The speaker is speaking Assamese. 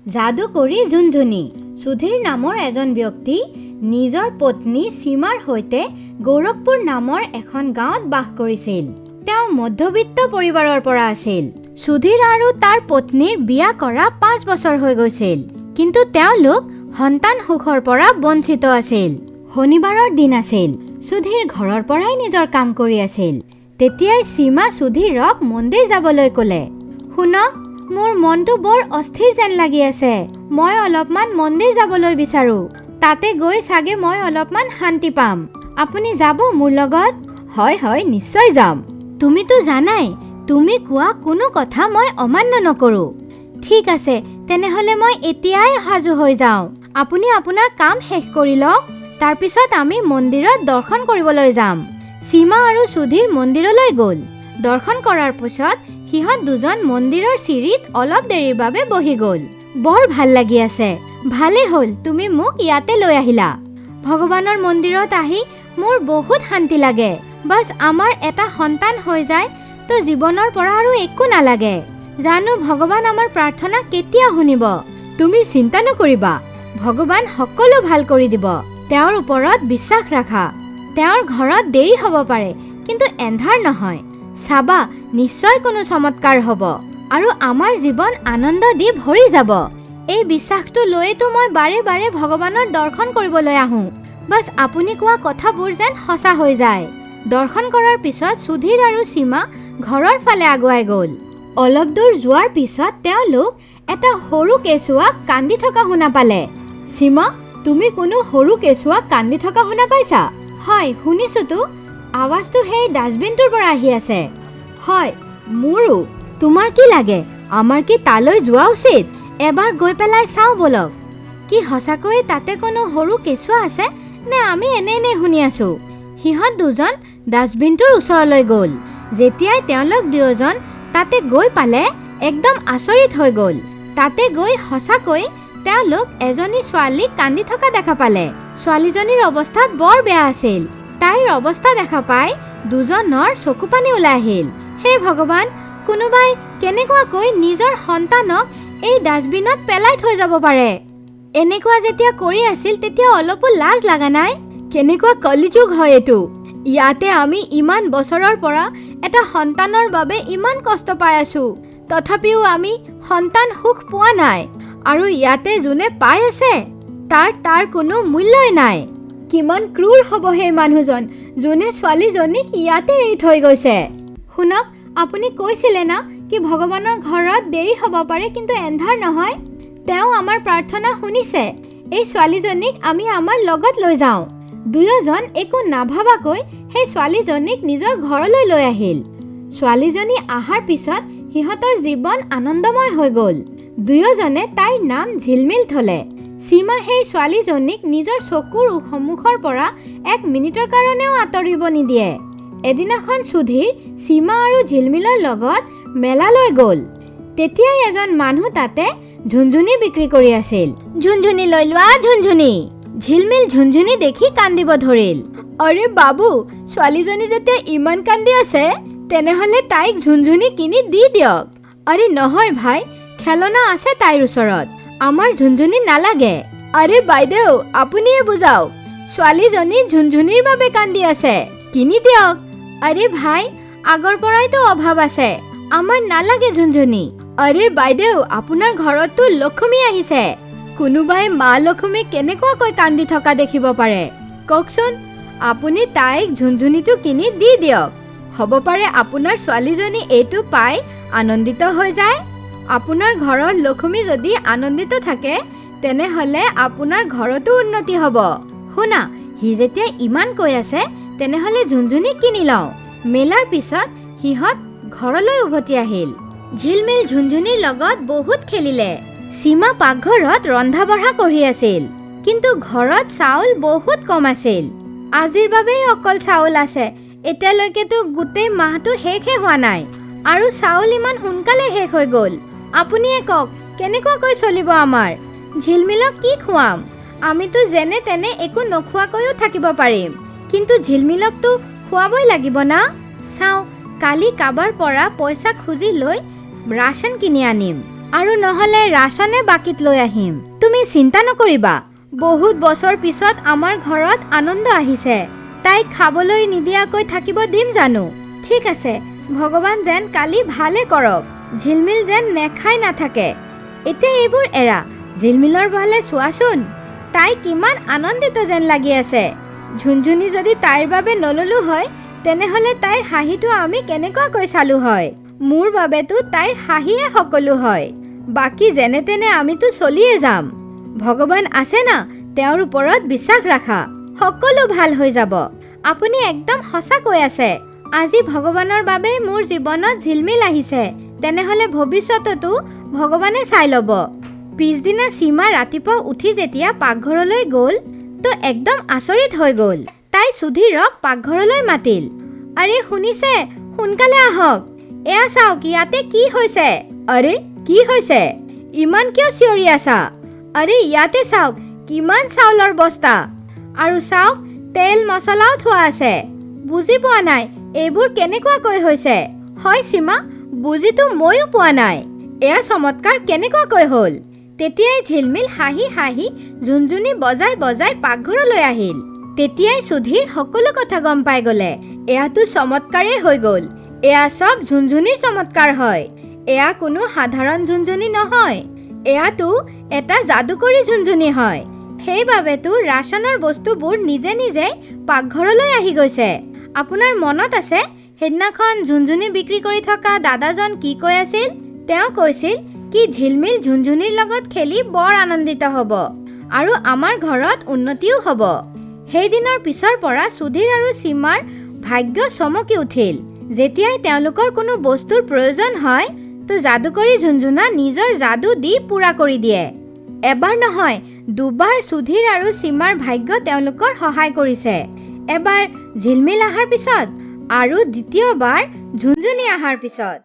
যাদুকৰী ঝুনঝুনি। সুধীৰ নামৰ এজন ব্যক্তি নিজৰ পত্নী সীমাৰ সৈতে গৌৰখপুৰ নামৰ এখন গাঁৱত বাস কৰিছিল। তেওঁ মধ্যবিত্ত পৰিবাৰৰ পৰা আছিল। সুধীৰ আৰু তাৰ পত্নীৰ বিয়া কৰা 5 বছৰ হৈ গৈছিল, কিন্তু তেওঁলোক সন্তান সুখৰ পৰা বঞ্চিত আছিল। শনিবাৰৰ দিন আছিল। সুধীৰ ঘৰৰ পৰাই নিজৰ কাম কৰি আছিল। তেতিয়াই সীমা সুধীৰক মন্দিৰ যাবলৈ ক'লে। শুনক, মোৰ মনটো বৰ অস্থিৰ যেন লাগি আছে। মই অলপমান মন্দিৰ যাবলৈ বিচাৰোঁ। তাতে গৈ চাগে মই অলপমান শান্তি পাম। আপুনি যাব মোৰ লগত? হয় হয়, নিশ্চয় যাম। তুমিতো জানাই, তুমি কোৱা কোনো কথা মই অমান্য নকৰোঁ। ঠিক আছে, তেনেহ'লে মই এতিয়াই সাজু হৈ যাওঁ। আপুনি আপোনাৰ কাম শেষ কৰি লওক। তাৰপিছত আমি মন্দিৰত দৰ্শন কৰিবলৈ যাম। সীমা আৰু সুধীৰ মন্দিৰলৈ গ'ল। দৰ্শন কৰাৰ পিছত সিহঁত দুজন মন্দিৰৰ চিৰিত অলপ দেৰিৰ বাবে বহি গ'ল। বৰ ভাল লাগি আছে। ভালেই হ'ল তুমি মোক ইয়াতে লৈ আহিলা। ভগৱানৰ মন্দিৰত আহি মোৰ বহুত শান্তি লাগে। বাছ, আমাৰ এটা সন্তান হৈ যায় তো জীৱনৰ পৰা আৰু একো নালাগে। জানো ভগৱান আমাৰ প্ৰাৰ্থনা কেতিয়া শুনিব। তুমি চিন্তা নকৰিবা, ভগৱান সকলো ভাল কৰি দিব। তেওঁৰ ওপৰত বিশ্বাস ৰাখা। তেওঁৰ ঘৰত দেৰি হ'ব পাৰে, কিন্তু এন্ধাৰ নহয়। চাবা, নিশ্চয় কোনো চমৎকাৰ হ'ব আৰু আমাৰ জীৱন আনন্দ দি ভৰি যাব। এই বিশ্বাসটো লৈয়েতো মই বাৰে বাৰে ভগৱানৰ দৰ্শন কৰিবলৈ আহোঁ। বাছ, আপুনি কোৱা কথাবোৰ যেন সঁচা হৈ যায়। দৰ্শন কৰাৰ পিছত সুধীৰ আৰু সীমা ঘৰৰ ফালে আগুৱাই গ'ল। অলপ দূৰ যোৱাৰ পিছত তেওঁলোক এটা সৰু কেঁচুৱাক কান্দি থকা শুনা পালে। সীমা, তুমি কোনো সৰু কেঁচুৱাক কান্দি থকা শুনা পাইছা? হয়, শুনিছোতো। আৱাজটো সেই ডাষ্টবিনটোৰ পৰা আহি আছে। হয়, মোৰো। তোমাৰ কি লাগে, আমাৰ কি তালৈ যোৱা উচিত? এবাৰ গৈ পেলাই চাওঁ ব'লক। কি সঁচাকৈয়ে তাতে কোনো সৰু কেঁচুৱা আছে নে আমি এনে এনেই শুনি আছো? সিহঁত দুজন ডাষ্টবিনটোৰ ওচৰলৈ গ'ল। যেতিয়াই তেওঁলোক দুয়োজন তাতে গৈ পালে, একদম আচৰিত হৈ গ'ল। তাতে গৈ সঁচাকৈ তেওঁলোক এজনী ছোৱালীক কান্দি থকা দেখা পালে। ছোৱালীজনীৰ অৱস্থা বৰ বেয়া আছিল। তাইৰ অৱস্থা দেখা পাই দুজনৰ চকুপানী ওলাই আহিল। হে ভগৱান, কোনোবাই কেনেকুৱাকৈ নিজৰ সন্তানক এই ডাষ্টবিনত পেলাই থৈ যাব পাৰে? এনেকুৱা যেতিয়া কৰি আছিল, তেতিয়া অলপো লাজ লগা নাই? কেনেকুৱা কলিযুগ হয় এইটো! ইয়াতে আমি ইমান বছৰৰ পৰা এটা সন্তানৰ বাবে ইমান কষ্ট পাই আছো, তথাপিও আমি সন্তান সুখ পোৱা নাই। আৰু ইয়াতে যোনে পাই আছে, তাৰ তাৰ কোনো মূল্যই নাই। কিমান ক্ৰূৰ হ'ব সেই মানুহজন, যোনে ছোৱালীজনীক ইয়াতে এৰি থৈ গৈছে। শুনক, আপুনি কৈছিলে না কি ভগৱানৰ ঘৰত দেৰি হ'ব পাৰে, কিন্তু এন্ধাৰ নহয়? তেওঁ আমাৰ প্ৰাৰ্থনা শুনিছে। এই ছোৱালীজনীক আমি আমাৰ লগত লৈ যাওঁ। দুয়োজন একো নাভাবাকৈ সেই ছোৱালীজনীক নিজৰ ঘৰলৈ লৈ আহিল। ছোৱালীজনী অহাৰ পিছত সিহঁতৰ জীৱন আনন্দময় হৈ গ'ল। দুয়োজনে তাইৰ নাম ঝিলমিল থলে। সীমা সেই ছোৱালীজনীক নিজৰ চকুৰ সন্মুখৰ পৰা এক মিনিটৰ কাৰণেও আঁতৰিব নিদিয়ে। এদিনাখন সুধীৰ সীমা আৰু ঝিলমিলৰ লগত মেলালৈ গ'ল। তেতিয়াই এজন মানুহ তাতে ঝুনঝুনি বিক্ৰী কৰি আছিল। ঝুনঝুনি লৈ লোৱা, ঝুনঝুনি! ঝিলমিল ঝুনঝুনি দেখি কান্দিব ধৰিল। আৰে বাবু, ছোৱালীজনী যেতিয়া ইমান কান্দি আছে, তেনেহ'লে তাইক ঝুনঝুনি কিনি দি দিয়ক। আৰে নহয় ভাই, খেলনা আছে তাইৰ ওচৰত, আমাৰ ঝুনঝুনি নালাগে। আৰে বাইদেউ, আপুনিয়ে বুজাওক, ছোৱালীজনী ঝুনঝুনিৰ বাবে কান্দি আছে, কিনি দিয়ক। আৰে ভাই, আগৰ পৰাইতো অভাৱ আছে, আমাৰ নালাগে ঝুনঝুনি। আৰে বাইদেউ, আপোনাৰ ঘৰততো লক্ষ্মী আহিছে। কোনোবাই মা লক্ষ্মীক কেনেকুৱাকৈ কান্দি থকা দেখিব পাৰে কওকচোন? আপুনি তাইক ঝুনঝুনিটো কিনি দি দিয়ক। হ'ব পাৰে আপোনাৰ ছোৱালীজনী এইটো পাই আনন্দিত হৈ যায়। আপোনাৰ ঘৰৰ লক্ষ্মী যদি আনন্দিত থাকে, তেনেহ'লে আপোনাৰ ঘৰতো উন্নতি হ'ব। শুনা, সি যেতিয়া ইমান কৈ আছে, তেনেহ'লে ঝুনঝুনি কিনি লওঁ। মেলাৰ পিছত সিহঁত ঘৰলৈ উভতি আহিল। ঝিলমিল ঝুনঝুনিৰ লগত বহুত খেলিলে। সীমা পাকঘৰত ৰন্ধা বঢ়া কৰি আছিল, কিন্তু ঘৰত চাউল বহুত কম আছিল। আজিৰ বাবেই অকল চাউল আছে। এতিয়ালৈকেতো গোটেই মাহটো শেষে হোৱা নাই আৰু চাউল ইমান সোনকালে শেষ হৈ গ'ল। আপুনিয়ে কওক, কেনেকুৱাকৈ চলিব আমাৰ? ঝিলমিলক কি খুৱাম? আমিতো যেনে তেনে একো নোখোৱাকৈও থাকিব পাৰিম, কিন্তু ঝিলমিলকতো খুৱাবই লাগিব না। চাওঁ, কালি কাৰোবাৰ পৰা পইচা খুজি লৈ ৰাচন কিনি আনিম। আৰু নহ'লে ৰাচনে বাকীত লৈ আহিম। তুমি চিন্তা নকৰিবা। বহুত বছৰ পিছত আমাৰ ঘৰত আনন্দ আহিছে, তাইক খাবলৈ নিদিয়াকৈ থাকিব দিম জানো? ঠিক আছে, ভগৱান যেন কালি ভালে কৰক, ঝিলমিল যেন নেখাই নাথাকে। এতিয়া এইবোৰ এৰা, ঝিলমিলৰ ফালে চোৱাচোন, তাই কিমান আনন্দিত যেন লাগি আছে। ঝুনঝুনি যদি তাইৰ বাবে নল'লো হয়, তেনেহ'লে তাইৰ হাঁহিটো আমি কেনেকুৱাকৈ চালো হয়? মোৰ বাবেতো তাইৰ হাঁহিয়ে সকলো হয়। বাকী যেনে তেনে আমিতো চলিয়ে যাম। ভগৱান আছে না, তেওঁৰ ওপৰত বিশ্বাস ৰাখা, সকলো ভাল হৈ যাব। আপুনি একদম সঁচা কৈ আছে। আজি ভগৱানৰ বাবেই মোৰ জীৱনত ঝিলমিল আহিছে, তেনেহ'লে ভৱিষ্যততো ভগৱানে চাই ল'ব। পিছদিনা সীমা ৰাতিপুৱা উঠি যেতিয়া পাকঘৰলৈ গ'ল, তো একদম আচৰিত হৈ গ'ল। তাই সুধীৰক পাকঘৰলৈ মাতিল। আৰে শুনিছে, সোনকালে আহক, এয়া চাওক ইয়াতে কি হৈছে। আৰে কি হৈছে, ইমান কিয় চিঞৰি আছা? আৰে ইয়াতে চাওক, কিমান চাউলৰ বস্তা, আৰু চাওক তেল মছলাও থোৱা আছে। বুজি পোৱা নাই এইবোৰ কেনেকুৱাকৈ হৈছে। হয় সীমা, বুজিতো ময়ো পোৱা নাই, এয়া চমৎকাৰ কেনেকুৱাকৈ হ'ল? তেতিয়াই ঝিলমিল হাঁহি হাঁহি ঝুনঝুনি বজাই বজাই পাকঘৰলৈ আহিল। তেতিয়াই সুধীৰ সকলো কথা গম পাই গ'লে। এয়াতো চমৎকাৰেই হৈ গ'ল। এয়া চব ঝুনঝুনিৰ চমৎকাৰ হয়। এয়া কোনো সাধাৰণ ঝুনঝুনি নহয়, এয়াতো এটা যাদুকৰী ঝুনঝুনি হয়। সেইবাবেতো ৰাচনৰ বস্তুবোৰ নিজে নিজে পাকঘৰলৈ আহি গৈছে। আপোনাৰ মনত আছে সেইদিনাখন ঝুনঝুনি বিক্ৰী কৰি থকা দাদাজন কি কৈ আছিল? তেওঁ কৈছিল কি ঝিলমিল ঝুনঝুনিৰ লগত খেলি বৰ আনন্দিত হ'ব আৰু আমাৰ ঘৰত উন্নতিও হ'ব। সেইদিনৰ পিছৰ পৰা সুধীৰ আৰু সীমাৰ ভাগ্য চমকি উঠিল। যেতিয়াই তেওঁলোকৰ কোনো বস্তুৰ প্ৰয়োজন হয়, তো যাদুকৰী ঝুনঝুনা নিজৰ যাদু দি পূৰা কৰি দিয়ে। এবাৰ নহয়, দুবাৰ সুধীৰ আৰু সীমাৰ ভাগ্য তেওঁলোকৰ সহায় কৰিছে। এবাৰ ঝিলমিল অহাৰ পিছত আৰু দ্বিতীয়বাৰ ঝুনঝুনি অহাৰ পিছত।